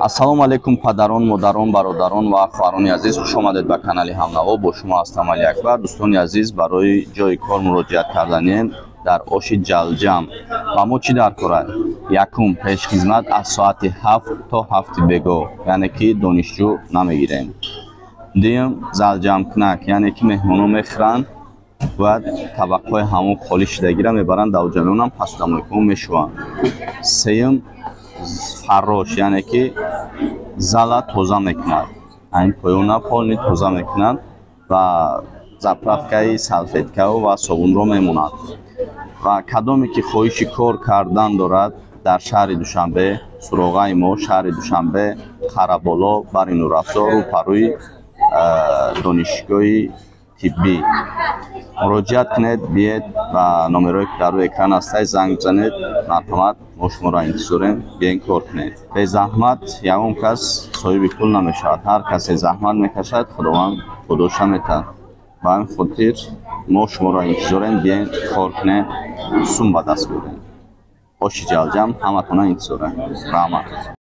Ассалому алайкум, падарон, модарон, бародарон ва хоҳарони азиз, хуш омадед ба канали Ҳамнаво. Бо шумо ҳастам Али Акбар. Дӯстони азиз, барои ҷои кор муроҷиат карданем дар оши Ҷалҷам. Ба мо чӣ дар кор аст? Якум, пешхизмат аз соати 7 то 7-и бегоҳ, яъне ки донишҷӯ намегирем. Дуюм, залҷамкунак, яъне ки меҳмонон мехӯранд, бояд табақҳои ҳамон холӣ шидагиро мебаранд, давҷалонам пасудамойкун мешӯванд. Сеюм, фаррош, яъне ки зала тоза мекунад, айн поёна полный тоза мекунад ва заправкаи салфеткау ва собунро мемонад. Ва кадоме ки хоҳиши кор кардан дорад дар шаҳри Душанбе, суроғаи мо: шаҳри Душанбе, Қараболо, бари Нурафзо, рӯпарӯи донишгоҳи тиббӣ муроҷиат кунед. Биед ва номерое ки дар рӯи экран ҳастай, занг бизанед. Марҳамат, мо шуморо интизорем, биен, кор кунед. Безаҳмат ягон кас соҳиби пул намешавад. Ҳар касе заҳмат мекашад, Худованд худоша метаҳад. Ба ҳамин хотир мо шуморо интизорем, биен, кор кунед, сум ба даст биёрем. Оши Ҷалҷам ҳаматона интизорем. Раҳмат.